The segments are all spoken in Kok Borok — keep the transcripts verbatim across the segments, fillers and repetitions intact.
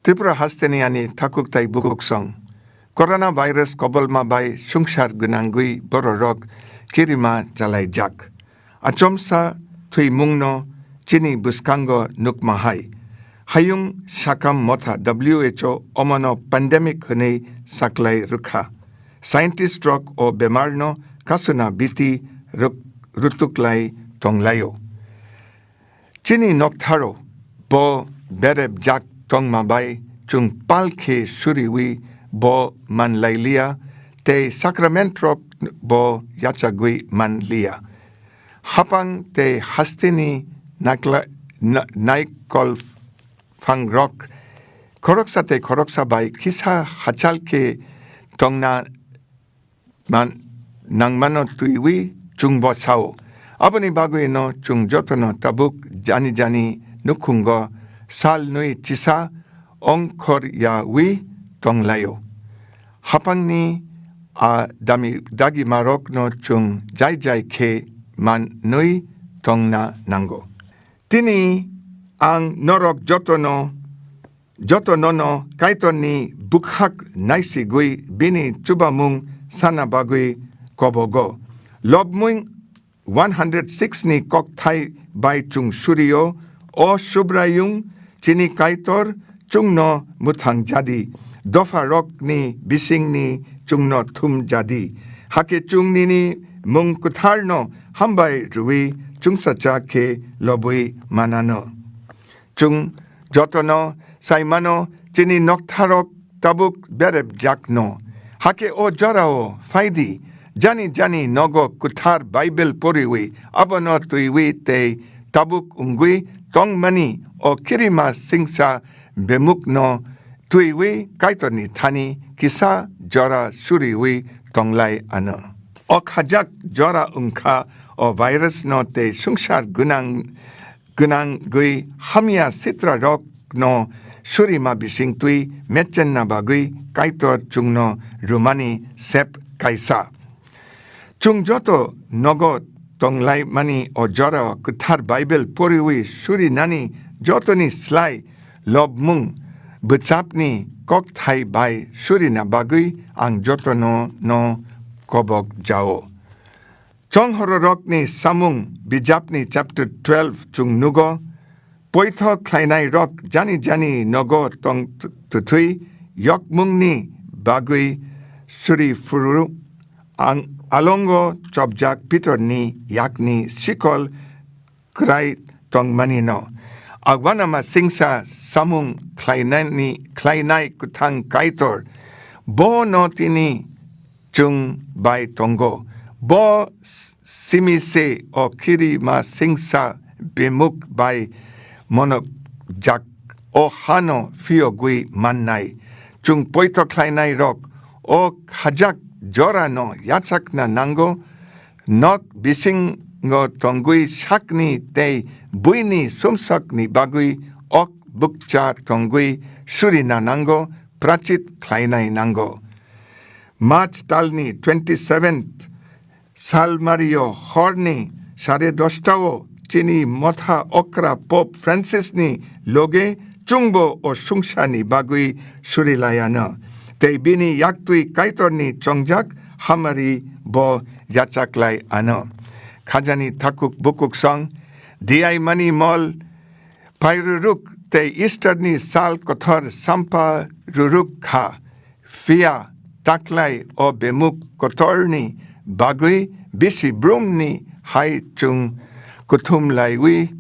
Tripura hasteni ani takhuk tai bukhuk song. Corona virus kobolma bai sungsar gwnangwi bororok kirima chalaijak. Achomsa thwimungno chini bwskango nukma hai. Hayung sakam motha W H O omono pandemic hwnwi saklai rwkha. Scientist rok o bemarno kasuna biti ruk-, rutuklai tonglaio. Chini noktharo bo berepjak tongma bai chwng pal khe suriwi bo manlailiya tei sacrament rok bo yachagwi manliya. Hapang tei hasteni nakla-, na-, naikol phangrok khoroksa tei khoroksa bai kisa hachal khe tongna man-, nangmano twiwi chwngbo sao. Aboni bagwino chwng jotono tabuk jani jani nukhungo sal nwi chisa ongkhor yawi tonglaio. Hapangni a dami dagimarokno chwng jai jai khe man nwi tongna nango. Tini ang norok jotono, joto nono Kaitorni bwkhak naisigwi bini chubamung sana bagwi kobogo. Lobmung one hundred six ni kokthai bai chwng surio, O Subraiyung, chini Kaitor, chwngno mwthang jadi, dopharokni bisingni chwngno thum jadi. Hakhe chwng nini mung kwtharno hambai rwui chwngsacha khe lobwi manano. Chwng jotono saimano chini noktharok tabuk berepjakno. Hakhe o jorao phaidi, jani jani nogo kwthar Bible poriwi, abono twiwi tei tabuk wngwi tongmani o kirima singsa bemukno twiwi Kaitorni thani kisa jora suriwi tonglai ano. O khajak jora wngkha o virus no tei sungsar gwnang gwnangwi hamya sitrarokno surima bisingtwi mechenna bagwi Kaitor chwngno rwmani sep kaisa. Chwng joto nogo tonglaimani o jorao kwthar Bible poriwi surinani jotoni slai lobmung bwchapni kokthai bai surina bagwi ang jotono no kobok jao. Chonghororokni Samung bijapni chapter twelve chwng nugo, poitho khlainairok jani jani nogo tong t-, twthwi yokmungni bagwi suri phuru ang alongo chopjak Pitorni yakni sikol kwrai tongmanino. Agwanama singsa samung khlainani, khlainai kwthang Kaitor, bono tini chwng bai tongo. Bo simi se o kirima singsa bemuk bai monokjak o hano phiyogwi mannai. Chwng poito khlainairok o khajak jorano yachakna nango. Nok bisingo tongwi sakni tei buini sumsokni bagwi ok bukcha tongwi surina nango, prachit khlainai nango. March talni twenty-seventh, Salmario horni sare dostao chini motha okra Pope Francisni loge chwngbo o sungsani bagwi surilayano. Tei bini yaktwi Kaitorni chongjak hamari bo yachaklai ano. Khajani thakuk bukuk song, diai mani mol, pairuruk tei Easterni sal kothor sampa ruruk kha. Phiya taklai o bemuk kotorni bagwi bisi brumni hai chwng kuthum laiwi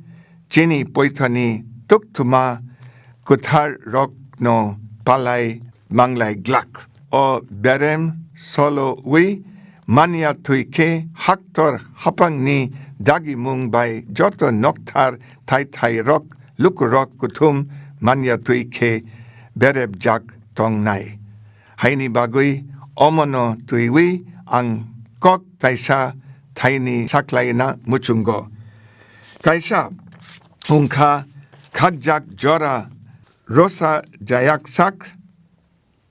chini poithani tukthuma kwthar rokno palai manglai glak. O berem solowi manya thwi khe haktor hapangni dagimung bai joto nokthar thai thai rok lukurok kuthum manya thwi khe berepjak tongnai. Haini bagwi omono twiwi ang kok taisa thaini saklaina muchungo. Kaisa wngkha khakjak jora rosa jayak sak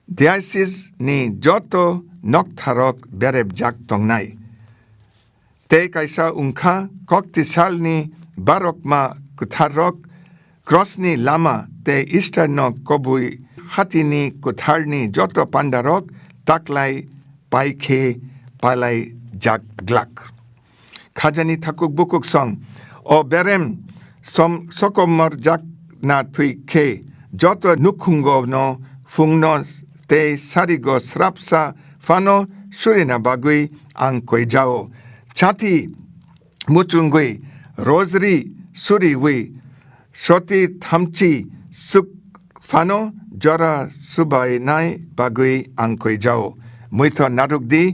diocese ni joto noktharok berepjak tongnai. Tei kaisa wngkha koktisalni barokma kwtharrok, krosni lama tei Easter no kubui hatini kutharni joto pandarok taklai pai khe palai jak glak. Khajani thakuk bukuk song, o berem som-, sokomor jak na thwi khe joto nukhungo no phungno tei sarigo srapsa phano surina bagwi ang koijao. Chati muchungwi, rosary suriwi, soti thamchi suk phano jora subainai bagwi ang koijao. Muitho narwk di,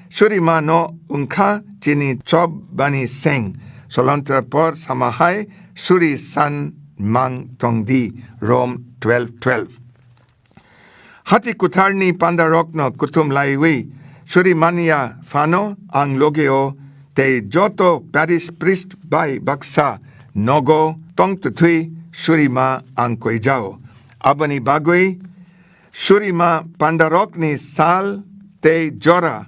surima no wngkha chini chop bani seng. Solontra por samahai suri san mang tong di, Rom twelve twelve. Hati kutharni pandarokno kuthum laiwi suri manya phano ang logeo tei joto parish priest bai baksa nogo tong twthwi surima ang koijao. Aboni bagwi surima pandarokni sal tei jora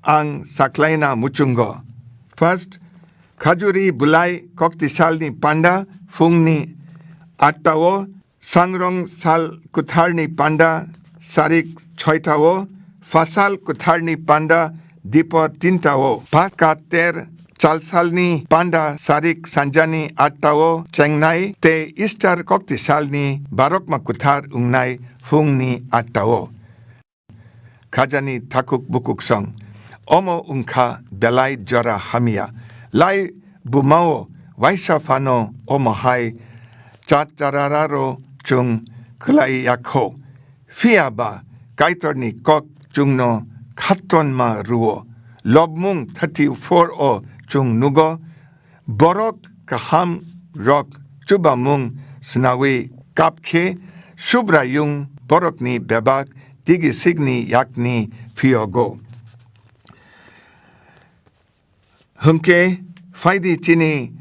ang saklaina muchungo. First, khajuri bulai koktisalni panda phungni attao, sangrong sal kutharni panda sarik choitao, phasal kutharni panda dipor tintao, phaskater chalsalni panda sarik sanjani attao chengnai tei Easter koktisalni barokma kuthar wngnai phungni attao. Khajani thakuk bukuk song. Omo wngkha belai jora hamya. Lai bumao waisa phano omo hai chat charararo chwng kwlai yakho. Phiya ba Kaitorni kok chwngno khatonma rwo. Lobmung thirty-four o chwng nugo, borok kaham rok chubamung swnawi kap khe Subraiyung borokni bebak digisigni yakni phiyogo. Hwnkhe phaidi chini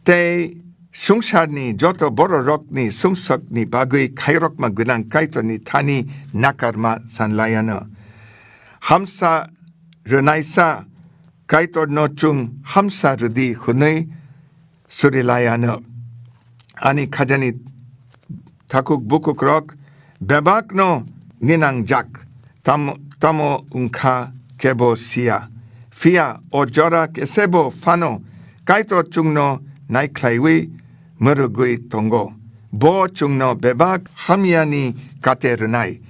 tei swngcharni joto bororokni sumsokni bagwi khairokma gwnang Kaitorni thani nakarma sanlaiano. Hamsa rwnaisa Kaitorno chwng hamsa rwdi hwnwi surilaiano. Ani khajani thakuk bukukrok bebakno ninangjak, tam-, tamo wngkha kebo siya. Phiya o jora kesebo phano Kaitor chwngno naikhlaiwi mwrwgwi tongo. Bo chwngno bebak hamyani kate rwnai.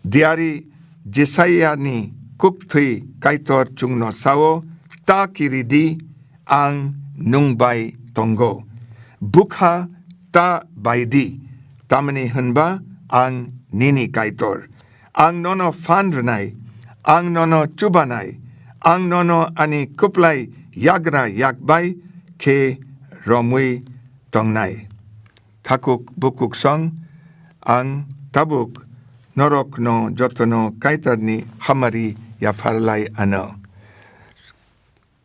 Diari Jesayani kukthwi Kaitor chwngno sao, "Ta kiridi, ang nwng bai tongo. Bwkha ta baidi, tamni hwnba ang nini Kaitor. Ang nono phan rwnai, ang nono chubanai, ang nono ani kwplai yagra yak bai khe romwi tongnai." Thakuk bukuk song, ang tabuk norokno jotono Kaitorni hamari yapharlai ano.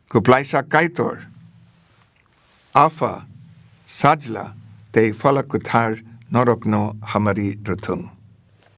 Kwplaisa Kaitor, Apha, Sajla tei Phala Kwthar norokno hamari rwthwng.